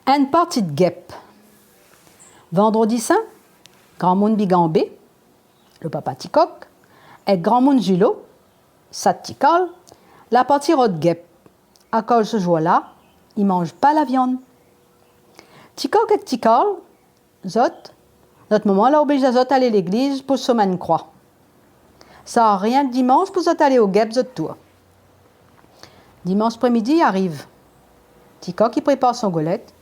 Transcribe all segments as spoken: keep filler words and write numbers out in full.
Inn parti d'gèp. Vandrodi sin, gramoun Biganbé, lo papa Tikok, èk gramoun Zilo, sat Tikarl, la parti rod gèp. Akoz se zour-la, i manz pa la vyann. Tikok èk Tikarl, zot, zot momon la oblij azot alé légliz pou somin kroi. Sa arienk dimansh pou zot alé o gèp zot tour. Dimansh apré-midi i ariv. Tikok i prépar son golèt,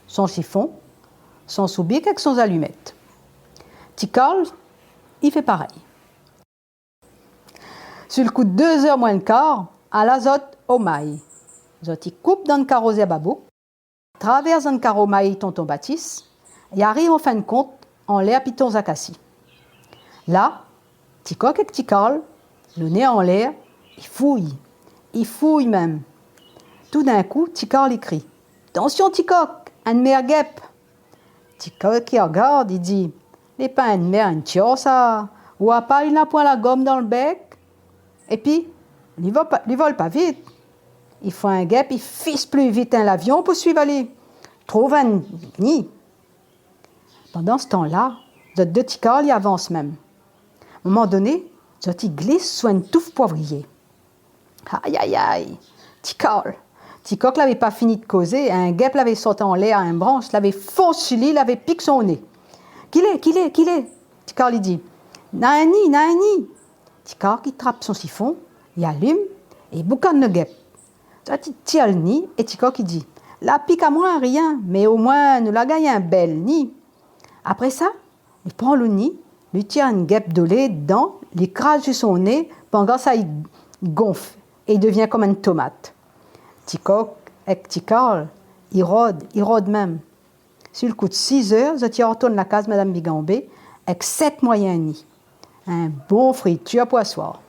son sifon, son soubik èk son zalimèt. Tikarl i fé parèy. Su le kou dé zèr moin le kar, ala zot o may. Zot i koup dann karo zèrb a bouk, travèrs dann karo may Tonton Batis, i ariv an fin d'kont anlèr piton zakasi. La, Tikok èk Tikarl, lo né anlèr, i fouy, i fouy mèm. Toudinkou, Tikarl i kri : « Tansyon, Tikok, inn mèr gèp ! » Tikok i rogard, i di : « Lé pa inn mèr, inn tior sa. Ou oi pa li na poin la gom dann bèk ? Épi, li vol pa, li vol pa vit. I fo in gèp i fis pli vit in lavyon pou suiv ali. Trouv in ni. » Pandan se tan-la, zot dé Tikarl i avans mèm. Moman doné, zot i glis sou in touf poivriyé. Ay, ay, ay ! Tikarl, Tikok lavé pa fini de kozé, in gèp lavé sort anlèr in bransh, lavé fons su li, lavé pik son né. « Kilé, kilé, kilé ? » Tikarl i di. « Na in ni, na in ni ! » Tikarl i trap son sifon, i alim, é i boukann lo gèp. Zot i tir lo ni, é Tikok i di : « La pik amoin, rien, mé omoin nou la gingn in bèl ni. » Apré sa, li pran lo ni, li tir in gèp dolé dedan, li kraz su son né, pandan sa i gonf é i devien kom in tomat. Tikok èk Tikarl i rod, i rod mèm. Su le kou de sizèr, zot i artourn la kaz Madam Biganbé èk sèt moiyin ni. In bon fritir pou aswar.